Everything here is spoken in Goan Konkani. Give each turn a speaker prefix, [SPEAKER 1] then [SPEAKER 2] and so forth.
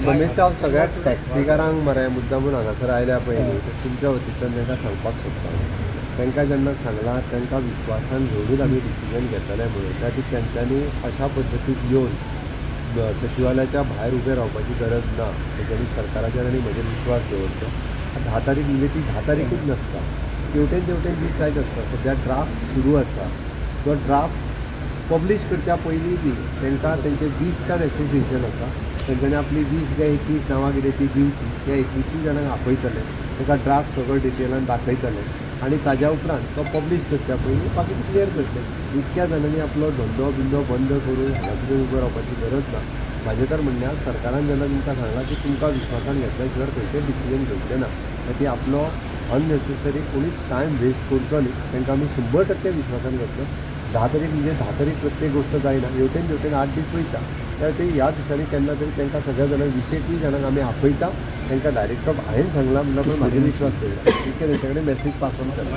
[SPEAKER 1] समेस्त हांव सगळ्या टॅक्सीकारांक मरे मुद्दामून हांगासर आयल्या पळय न्ही, तुमच्या वतींतल्यान तांकां सांगपाक सोदता. तांकां जेन्ना सांगलां तांकां विश्वासान घेवनूच आमी डिसिजन घेतले म्हणून त्या खातीर तेंच्यांनी अशा पद्दतीक येवन सचिवालयाच्या भायर उबें रावपाची गरज ना. तेंच्यांनी सरकाराचेर आनी म्हजेर विश्वास दवरचो. 10 तारीख म्हणजे ती 10 तारीखूच नासता, तेवटेन तेवटेन दीस जायत आसता. सद्या ड्राफ्ट सुरू आसा, तो ड्राफ्ट पब्लीश करच्या पयलीं बी तांकां तेंचे 20 जाण एसोसिएशन आसा, तेंच्यांनी आपली 20 काय 21 नांवां कितें ती दिवची. त्या 21 जाणांक आपयतले, तांकां ड्राफ्ट सगळो डिटेलान दाखयतले आनी ताज्या उपरांत तो पब्लीश करच्या पयलीं बाकीचे क्लियर करतले. इतक्या जाणांनी आपलो धंदो बिंदो बंद करून हांगासर उबो रावपाची गरज ना. म्हाजें तर म्हणणें, सरकारान जेन्ना तुमकां सांगलां की तुमकां विश्वासान घेतल्या शिवाय खंयचें डिसिजन घेवचें ना, ती आपलो अननेसेसरी कोणीच टायम वेस्ट करचो न्ही. तांकां आमी 100% विश्वासान घेतले. 10 तारीख म्हणजे 10 तारीख प्रत्येक गोश्ट जायना, हेवटेन तेवटेन 8 दीस वयता. त्या खातीर ह्या दिसांनी केन्ना तरी तांकां सगळ्या जाणांक 20-21 जाणांक आमी आपयता. तांकां डायरेक्ट हांवें सांगलां म्हणल्यार म्हाजेर विश्वास दवरला, इतकें तेंच्या कडेन मॅसेज पास ऑन करता.